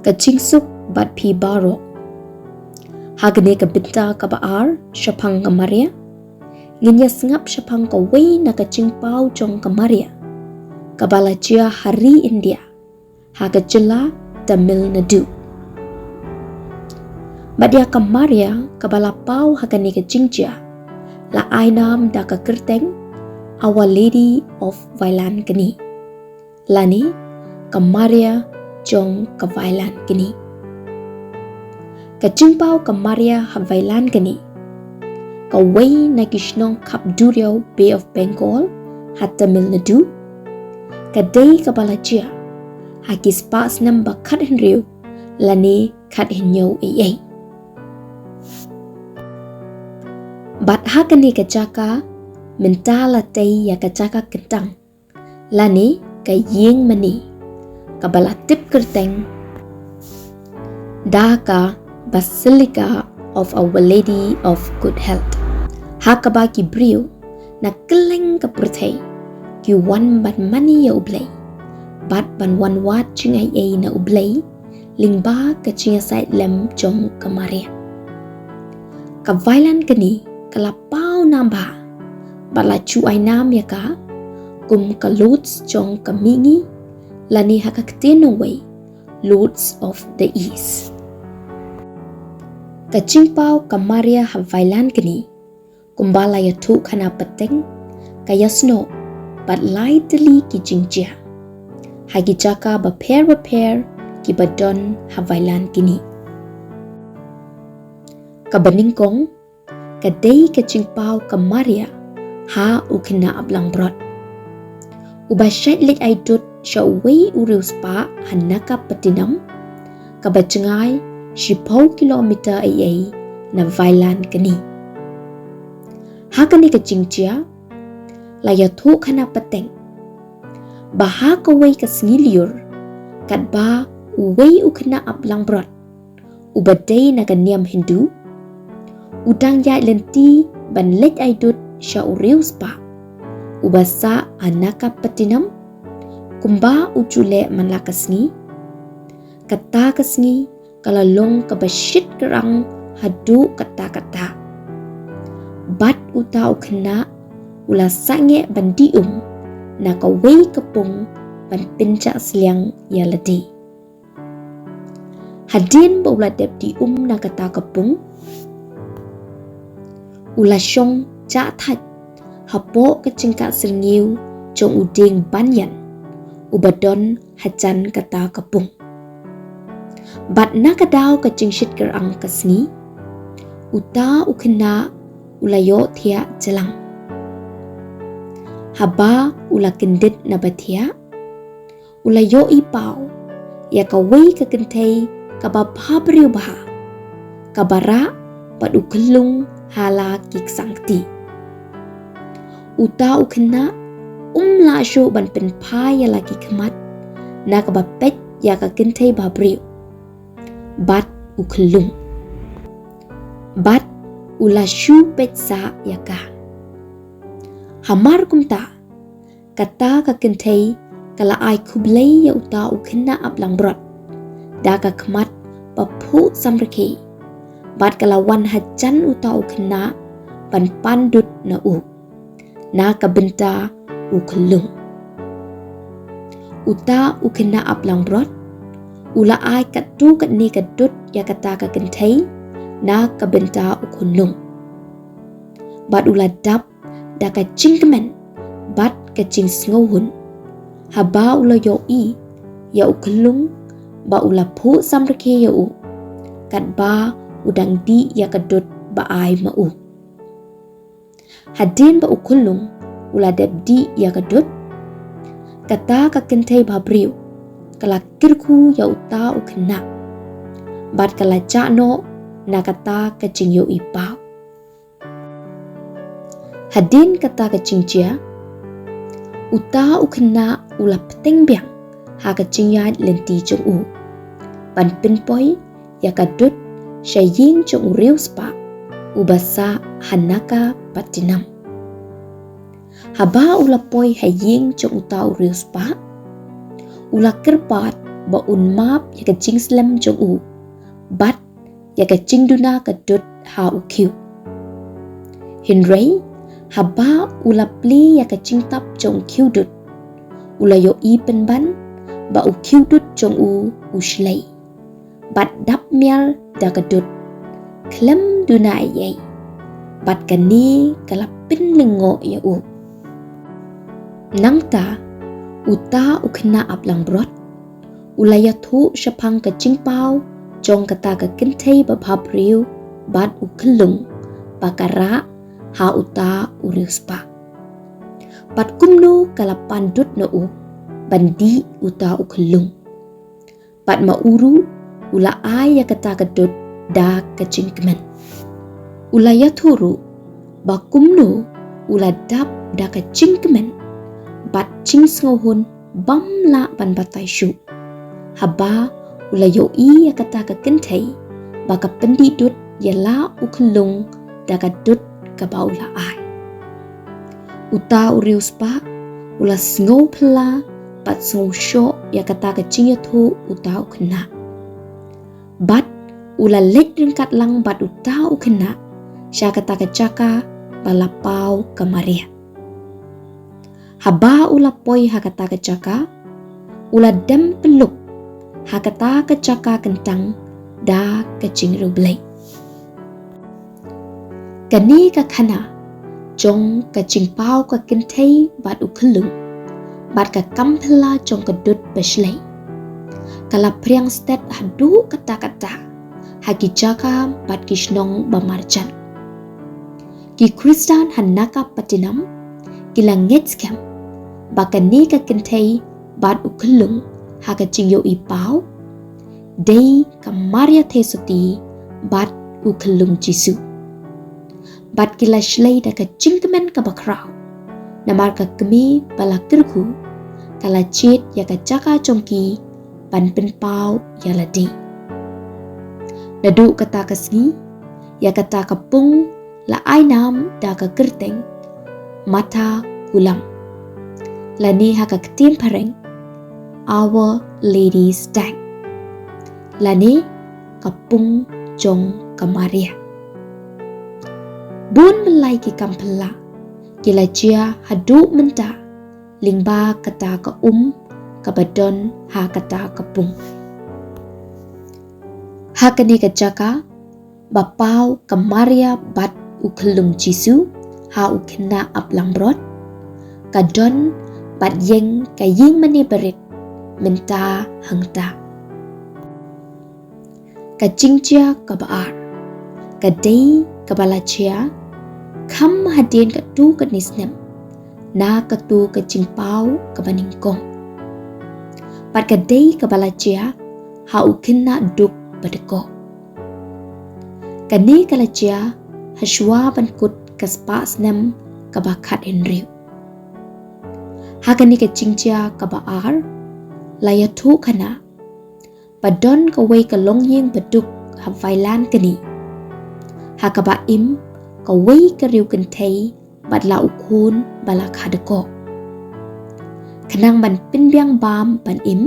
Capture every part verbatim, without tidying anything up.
Ka jingsuk bad phi baroh. Ha kane ka bynta kaba ar shaphang ka Maria, ngin ïa sngap shaphang kawei na ka jingpaw jong ka Maria kaba la jia ha ri India, ha ka jylla Tamil Nadu. Bad ïa ka Maria kaba la paw ha kane ka jingjia la ai nam da ka kyrteng Our Lady of Vailankeni, lane ka Maria jong ka Vailankeni. Ka jingpaw ka Maria ha Vailankeni, kawei na ki shnong khap duriaw Bay of Bengal ha Tamil Nadu, ka dei kaba la jia ha ki spah snem ba khathynriew lane khathynñiew ei ei. Bad ha kane ka jaka mynta la tei ïa ka jaka kyntang, lane ka ïing mane, kaba la tip kyrteng da ka Basilica of Our Lady of Good Health, ha kaba ki briew na kylleng ka pyrthei ki wan ban mane ïa U Blei bad ban wan wad jingaiei na U Blei lyngba ka jingïasaid lem jong ka Maria. Ka Vailankeni ka la paw nam bha bad la ju ai nam ïa ka kum ka Lourdes jong ka mihngi, lane ha ka ktien nongwei, Lourdes of the East. Ka jingpaw ka Maria ha Vailankeni, kumba la ïathuh khana pateng, ka ïasnoh bad lai tylli ki jingjia ha ki jaka bapher bapher kiba don ha Vailankeni. Kaba nyngkong, ka dei ka jingpaw ka Maria ha u khynnah aplangbrot, uba shait leit ai dud sha uwei u riewspah ha Nagapattinam, kaba jngai shiphew kilometer ei ei na Vailankeni. Ha kane ka jingjia la ïathuh khana pateng ba ha kawei ka sngi lyiur, katba uwei u khynnah aplangbrot uba dei na ka niam Hindu u dang ïaid lynti ban leit ai dud sha u riewspah uba sah ha Nagapattinam, kumba u ju leh man la ka sngi, kata ka sngi ka la long kaba shit kyrang haduh katta katta. Bad uta u khynnah u la sangeh ban dih um na kawei ka pung ban pynjah sliang ïa lade. Hadien ba u la dep dih um na kata ka pung, u la shong jah thait hapoh ka jingkah syrngiew jong u dieng banyan uba don hajan kata ka pung. Bad na ka daw ka jingshit kyrang ka sngi, uta u khynnah u la ïohthiah jlang. Haba u la kyndit na ba thiah, u la ïohi paw ïa kawei ka kynthei kaba bhabriew bha, kaba rah bad u khyllung ha la ki ksangkti. Uta u khynnah um lah shuh ban pynphai ïa la ki khmat na kaba peit ïa ka kynthei bhabriew bad u khyllung. Bad u la shu peit sah ïa ka. Hamar kumta, kata ka kynthei ka la ai khublei ïa uta u khynnah aplangbrot da ka khmat ba phuh samrkhie, bad ka la wan hajan uta u khynnah ban pan dud na u na ka bynta u khyllung. Uta u khynnah aplangbrot u la ai katto katne ka dud ïa kata ka kynthei na ka bynta u khyllung. Bad u la dap da ka jingkmen bad ka jingsngewhun haba u la ïohi ïa u khyllung ba u la phuh samrkhie ïa u, katba u dang dih ïa ka dud ba ai ma u. Hadien ba u khyllung u la dep dih ïa ka dud, kata ka kynthei bhabriew ka la kyrkhu ïa uta u khynnah, bad ka la jah noh na kata ka jingïohi paw. Hadien kata ka jingjia, uta u khynnah u la bteng biang ha ka jingïaid lynti jong u ban pynpoi ïa ka dud sha ïing jong u riewspah uba sah ha Nagapattinam. Haba u la poi ha ïing jong uta u riewspah, u la kyrpad ba un map ïa ka jingslem jong u bad ïa ka jingduna ka dud ha u khiew. Hynrei haba u la plie ïa ka jingtap jong u khiew dud, u la ïohi pynban ba u khiew dud jong u u shlei bad dap miar da ka dud khlem duna ei ei, bad kane ka la pynlyngngoh ïa u. Nangta uta u khynnah ap langbrot u la ïathuh shaphang ka jingpaw jong kata ka kynthei babhabriew bad u khyllung ba ka rah ha uta u riewspah, bad kumno ka la pan dud na u ban dih uta u khyllung, bad ma u ruh u la ai ïa kata ka dud da ka jingkmen. U la ïathuh ruh ba kumno u la dap da ka jingkmen bad jingsngewhun bym lah ban batai shuh haba u la ïohi ïa kata ka kynthei ba ka pyndih dud ïa la u khyllung da ka dud kaba u la ai. Uta u riewspah u la sngewphylla bad sngewshoh ïa kata ka jingïathuh uta u khynnah, bad u la leit ryngkat lang bad uta u khynnah sha kata ka jaka ba la paw ka mariang. Haba u la poi ha kata ka jaka, u la dem pyllup ha kata ka jaka kyntang da ka jingriewblei. Kane ka khana jong ka jingpaw ka kynthei bad u khyllung bad ka kam phylla jong ka dud ba shlei ka la phriang stet haduh katta katta ha ki jaka bad ki shnong ba marjan. Ki Khristan ha Nagapattinam ki la ngeit skhem ba kane ka kynthei bad u khyllung ha ka jingïohi paw dei ka Maria Theisotti bad u khyllung Jisu. Bad ki la shlei da ka jingkmen kaba khraw, namar ka kmie ba la kyrkhu ka la jied ïa ka jaka jong ki ban pynpaw ïa lade. Naduh kata ka sngi, ïa kata ka pung la ai nam da ka kyrteng Mater Caelum, lane ha ka ktien phareng Our Lady's Tank, lane ka pung jong ka Maria. Bun blei ki kam phylla ki la jia haduh mynta lyngba kata ka um kaba don ha kata ka pung. Ha kane ka jaka ba paw ka Maria bad u khyllung Jisu ha u khynnah ap langbrot, ka don bad ïeng ka ïing mane barit mynta hangta. Ka jingjia kaba ar ka dei kaba la jia kham hadien katto katne snem na katto ka jingpaw kaba nyngkong, bad ka dei kaba la jia ha u khynnah duk ba dkoh. Kane ka la jia hashwa ban kut ka spah snem kaba khathynriew. Ha kane ka jingjia kaba ar la ïathuh khana ba don kawei ka longïing ba duk ha Vailand kane, ha kaba im kawei ka riew kynthei bad la u khun ba la kha dkoh. Khnang ban pynbiang bam ban im,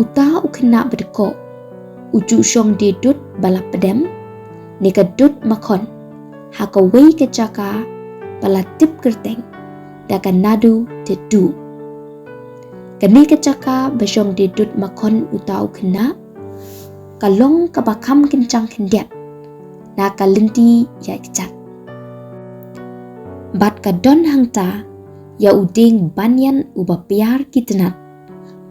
uta u khynnah ba dkoh u ju shong die dud ba la pdem ne ka dud makhon ha kawei ka jaka ba la tip kyrteng da ka Nadu Tetu. Kane ka jaka ba shong die dud makhon uta u khynnah ka long kaba kham kynjang khyndiat na ka lynti ïaid kjat, bad ka don hangta ïa u dieng banïan uba piar ki tnat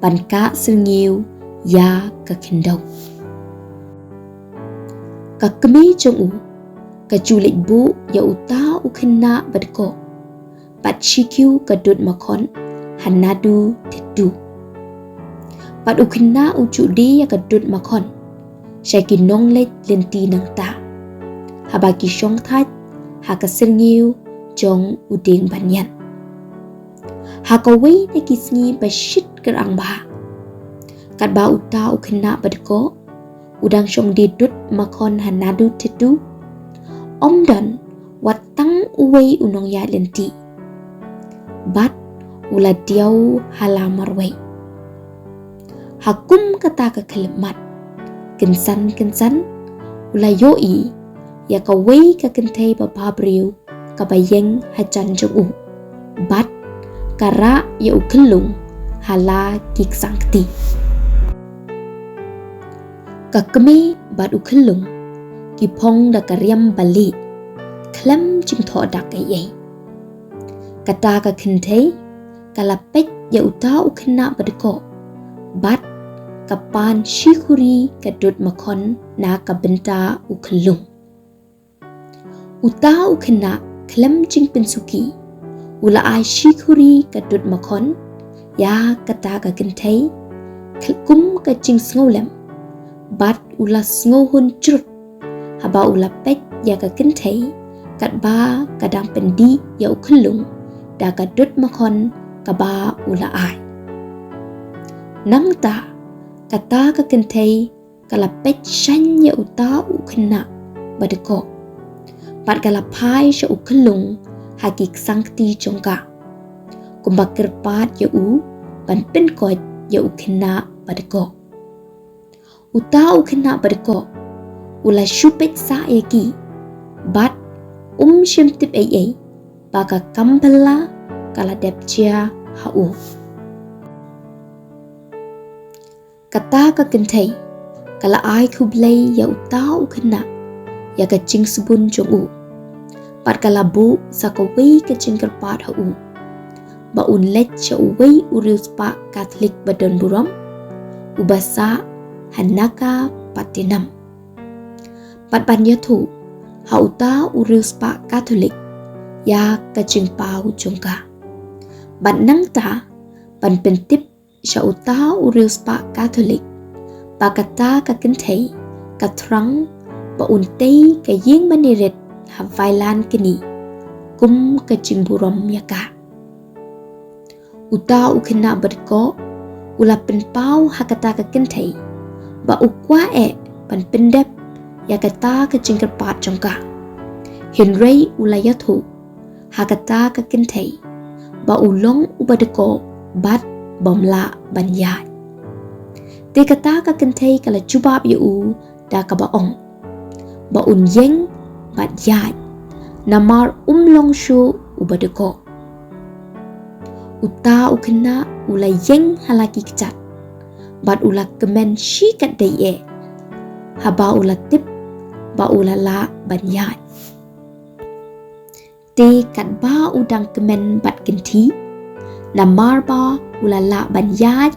ban kah syrngiew ïa ka khyndew. Ka kmie jong u ka ju leit buh ïa uta u khynnah ba dkoh bad shi kiew ka dud makhon ha Nadu Tetu. Bad u khynnah u ju die ïa ka dud makhon sha ki nongleit lynti nangta haba ki shong thait ha ka syrngiew jong u dieng banïan. Ha kawei na ki sngi ba shit kyrang bha, katba uta u khynnah ba dkoh u dang shong die dud makhon ha Nadu Tetu, ym don wat tang uwei u nongïaid lynti, bad u la diaw ha la marwei. Ha kum kata ka khyllipmat, kynsan kynsan u la ïohi ïa kawei ka kynthei babhabriew kaba ïeng hajan jong u, bad ka rah ïa u khyllung ha la ki ksangkti. Ka kmie bad u khyllung ki phong da ka riam balieh khlem jingthoh dak ei ei. Kata ka kynthei ka la peit ïa uta u khynnah badkoh, bad ka pan shi khuri ka dud makhon na ka bynta u khyllung. Uta u khynnah khlem jingpynsuki u la ai shi khuri ka dud makhon ïa kata ka kynthei, khlem kum ka jingsngewlem, bad u la sngewhun jrut haba u la peit ïa ka kynthei katba ka dang pyndih ïa u khyllung da ka dud makhon kaba u la ai. Nangta kata ka kynthei ka la peit shane ïa uta u khynnah badkoh, bad ka la phai sha u khyllung ha ki ksangkti jong ka, kumba kyrpad ïa u ban pynkoit ïa u khynnah badkoh. Uta u khynnah badkoh u la shu peit sah ïa ki, bad um shym tip ei ei ba ka kam phylla ka la dep jia ha u. Kata ka kynthei ka la ai khublei ïa uta u khynnah ïa ka jingsbun jong u, bad ka la buh sa kawei ka jingkyrpad ha u, ba un leit sha uwei u riewspah Katholik badonburom uba sah ha Nagapattinam, bad ban ïathuh ha uta u riewspah Katholik ïa ka jingpaw jong ka, bad nangta ban pyntip sha uta u riewspah Katholik ba kata ka kynthei ka thrang ba un tei ka ïingmane rit ha Vailan kni kum ka jingburom ïa ka. Uta u khynnah badkoh u la pynpaw ha kata ka kynthei ba u kwah eh ban pyndep ïa kata ka jingkyrpad jong ka, hynrei u la ïathuh ha kata ka kynthei ba u long u badkoh bad bym lah ban ïaid. Te kata ka kynthei ka la jubab ïa u da kaba ong ba un ïeng bad ïaid, namar um long shuh u badkoh. Uta u khynnah u la ïeng ha la ki kjat, bad u la kmen shikatdei eh haba u la tip ba u la lah ban ïaid. Te katba u dang kmen bad kynthih, namar ba u la lah ban ïaid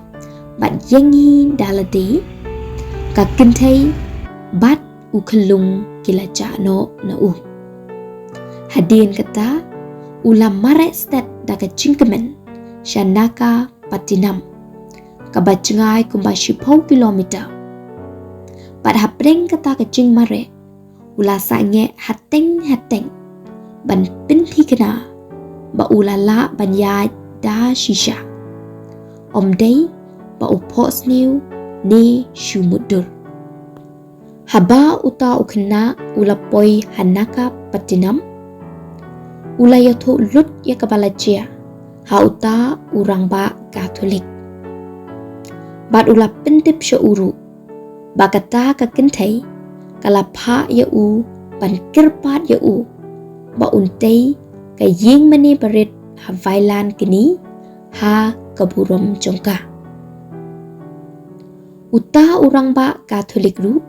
bad ïeng hi da lade, ka kynthei bad u khyllung ki la jah noh na u. Hadien kata u la mareh stet da ka jingkmen sha Nagapattinam, kaba jngai kumba shiphew kilometer. Bad hapdeng kata ka jingmareh u la sangeh hateng hateng ban pynthikna ba u la lah ban ïaid da shisha, ym dei ba u phohsniew ne shu mutdur. Haba uta u khynnah u la poi ha Nagapattinam, u la ïathuh lut ïa kaba la jia ha uta u rangbah Katholik, bad u la pyntip sha u ruh ba kata ka kynthei ka la phah ïa u ban kyrpad ïa u ba un tei ka ïingmane barit ha Vailan kni ha ka burom jong ka. Uta u rangbah Katholik ruh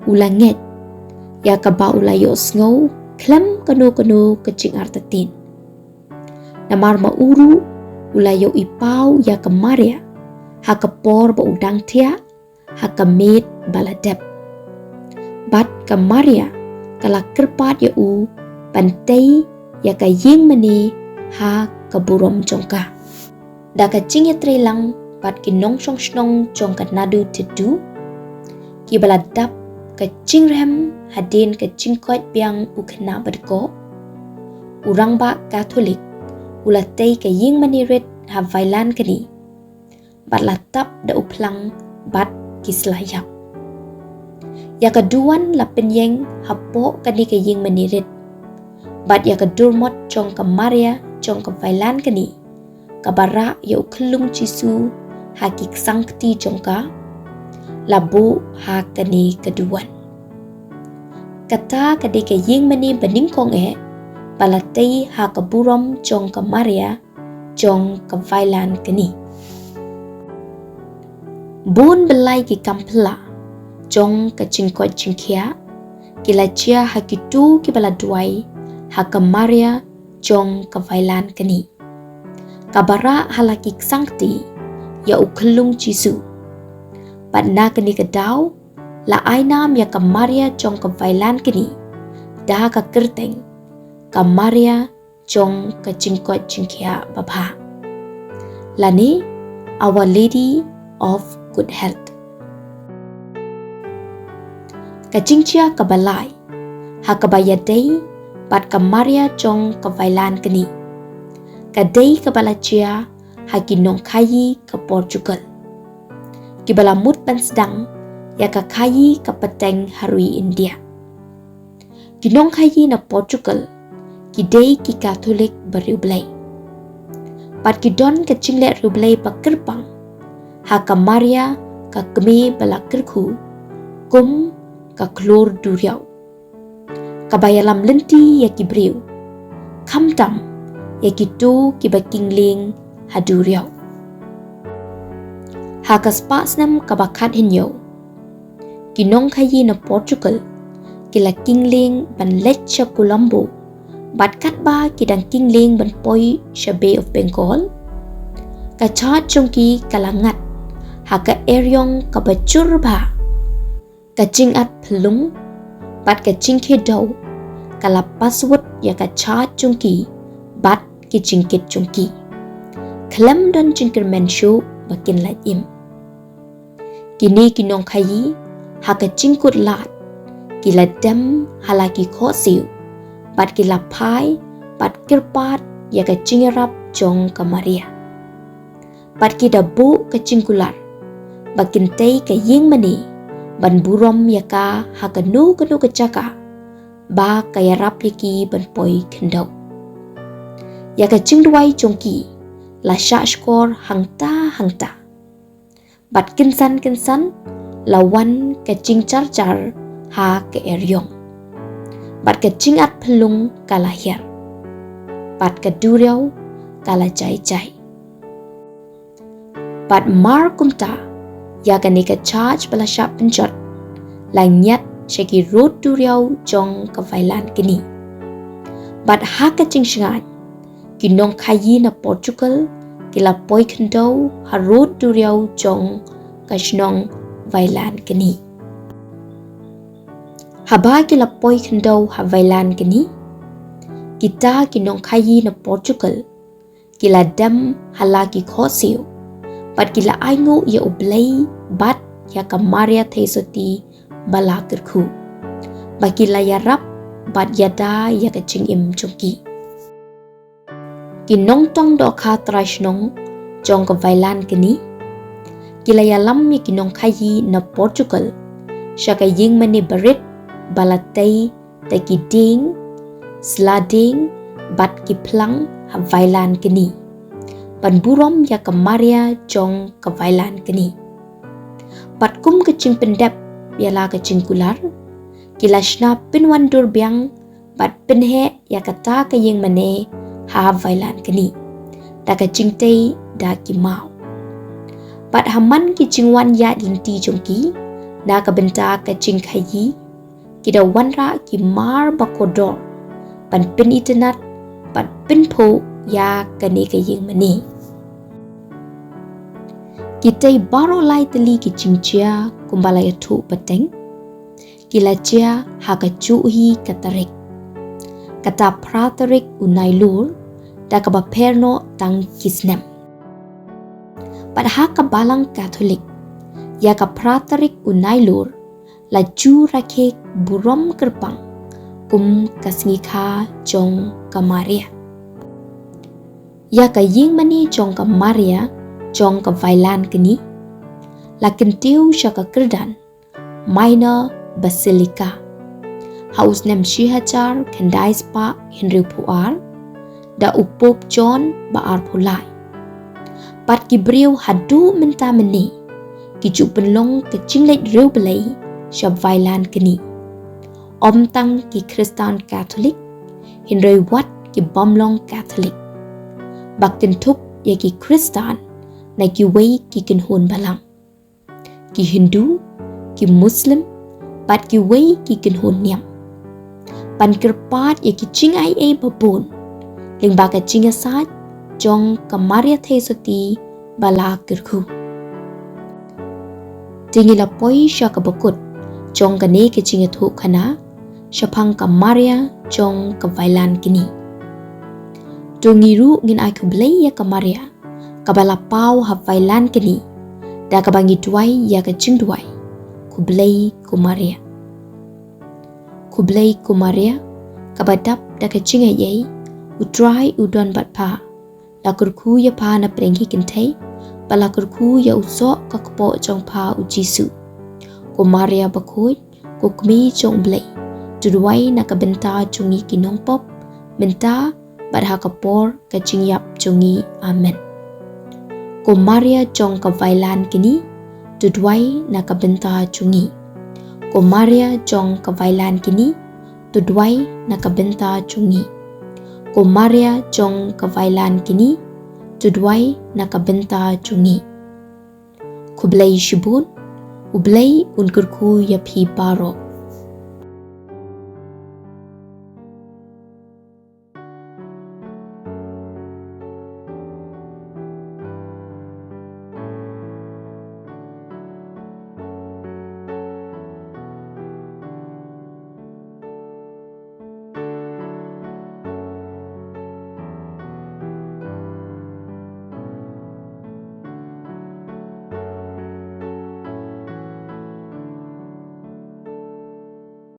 u la ngeit ïa kaba u la ïohsngew khlem kano kano ka jingartatien, namar ma u ruh u la ïohi paw ïa ka Maria ha ka por ba u dang thiah ha ka miet ba la dep. Bad ka Maria ka la kyrpad ïa u ban tei ïa ka ïingmane ha ka burom jong ka. Da ka jingïatreilang bad ki nongshong shnong jong ka Naduthithu, kiba la dap ka jingrhem hadien ka jingkoit biang u khynnah badkoh, u rangbah Katholik u la tei ka ïingmane rit ha Vailan kni, bad la tap da u phlang bad ki sla ïap. Ïa ka duwan la pynïeng hapoh kane ka ïingmane rit, bad ïa ka durmot jong ka Maria jong ka Vailan kni, kaba rah ïa u khyllung Jisu ha ki ksang kti jong ka, la buh ha kane ka duwan. Kata ka dei ka ïing mane ba nyngkong eh ba la tei ha ka burom jong ka Maria jong ka Vailan Kni. Bun byllai ki kam phylla jong ka jingkoit jingkhiah ki la jia ha kito kiba la duwai ha ka Maria jong ka Vailan Kni, kaba rah ha la ki ksang kti ïa u khyllung Jisu. Bad na kane ka daw la ai nam ïa ka Maria jong ka Vailan Kni da ka kyrteng ka Maria jong ka jingkoit jingkhiah babha, lane Our Lady of Good Health. Ka jingjia kaba lai ha kaba ïadei bad ka Maria jong ka Vailan Kni ka dei kaba la jia ha ki nongkhaïi ka Portugal kiba la mut ban sdang ïa ka khaïi ka pateng ha ri India. Ki nongkhaïi na Portugal ki dei ki Katholik ba riewblei, bad ki don ka jingleh riewblei ba kyrpang ha ka Maria, ka kmie ba la kyrkhu, kum ka khlur duriaw, kaba ïalam lynti ïa ki briew, khamtam ïa kito kiba king lieng ha duriaw. Ha ka spah snem kaba khathynñiew, ki nongkhaïi na Portugal ki la king lieng ban leit sha Colombo, bad katba ki dang king lieng ban poi sha Bay of Bengal, ka charge jong ki ka la ngat ha ka eriong kaba jur bha. Ka jingat phyllung bad ka jingkhie dew ka la paswut ïa ka charge jong ki bad ki jingkit jong ki, khlem don jingkyrmen shuh ba kin lait im. Kine ki nongkhaïi ha ka jingkut lad ki la dem ha la ki khohsiew bad ki la phai bad kyrpad ïa ka jingïarap jong ka Maria. Bad ki da buh ka jingkular ba kin tei ka ïing mane ban burom ïa ka ha kano kano ka jaka ba ka ïarap ïa ki ban poi khyndew. Ïa ka jingduwai jong ki la shah shkor hangta hangta. Bad kynsan kynsan la wan ka jingjar jar ha ka eriong, bad ka jingat phyllung ka la hiar, bad ka duriaw ka la jai jai. Bad mar kumta, ïa kane ka charge ba la shah pynjot la ngiat sha ki rud duriaw jong ka Vailan Kni. Bad ha ka jingshngaiñ, ki nongkhaïi na Portugal ki la poi khyndew ha rud duriaw jong ka shnong Vailan Kni. Haba ki la poi khyndew ha Vailan Kni, kita ki nongkhaïi na Portugal ki la dem ha la ki khohsiew bad ki la ainguh ïa U Blei bad ïa ka Maria Theisotti ba la kyrkhu, ba ki la ïarap bad ïada ïa ka jingim jong ki. Ki nongtong dohkha trai shnong jong ka Vailan Kni ki la ïalam ïa ki nongkhaïi na Portugal sha ka ïing mane barit ba la tei da ki dieng, sla dieng bad ki phlang ha Vailan Kni ban burom ïa ka Maria jong ka Vailan Kni. Bad kum ka jingpyndep ïa la ka jingkular, ki la shna pynwandur biang bad pynheh ïa kata ka ïing mane ha Vailan Kni da ka jingtei da ki maw. Bad ha man ki jingwan ïaid lynti jong ki na ka bynta ka jingkhaïi, ki da wanrah ki mar ba kordor ban pynitynnad bad pynphuh ïa kane ka ïing mane. Ki tei baroh lai tylli ki jingjia kumba la ïathuh pateng ki la jia ha kajuh hi ka tarik, kata phra tarik u Nailur, da kaba pher noh tang ki snem. Bad ha ka Balang Katholik, ïa ka phra tarik u Nailur la ju rakhe burom kyrpang kum ka sngi kha jong ka Maria. Ïa ka ïing mane jong ka Maria jong ka Vailan Kni la kyntiew sha ka kyrdan Minor Basilica ha u snem shi hajar khyndai spah hynriewphew ar da u Pope John ba arphew lai. Bad ki briew haduh mynta mynne ki ju pynlong ka jingleit riewblei sha Vailan Kni. Ym tang ki Khristan Katholik, hynrei wat ki bym long Katholik. Ba kynthup ïa ki Khristan na kiwei ki kynhun balang, ki Hindu, ki Muslim, bad kiwei ki kynhun niam. Ban kyrpad ïa ki jingaiei babun lyngba ka jingïasaid jong ka Maria Theisotti ba la kyrkhu. Te ngi la poi sha kaba kut jong kane ka jingïathuhkhana shaphang ka Maria jong ka Vailan Kni. To ngi ruh ngin ai khublei ïa ka Maria kaba la paw ha Vailan Kni da kaba ngi duwai ïa ka jingduwai: Khublei ko Maria. Khublei ko Maria, kaba dap da ka jingaiei, U Trai u don bad pha. La kyrkhu ïa pha napdeng ki kynthei, bad la kyrkhu ïa u soh ka kpoh jong pha, U Jisu. Ko Maria bakhuid, ko Kmie jong U Blei, to duwai na ka bynta jong ngi ki nongpop, mynta bad ha ka por ka jingïap jong ngi. Amen. Ko Maria jong ka Vailan Kni, to duwai na ka bynta jong ngi. Ko Maria jong ka Vailan Kni, to duwai na ka bynta jong ngi. Ko Maria jong ka Vailan Kni, to duwai na ka bynta jong ngi. Khublei shibun. U Blei un kyrkhu ïa phi baroh.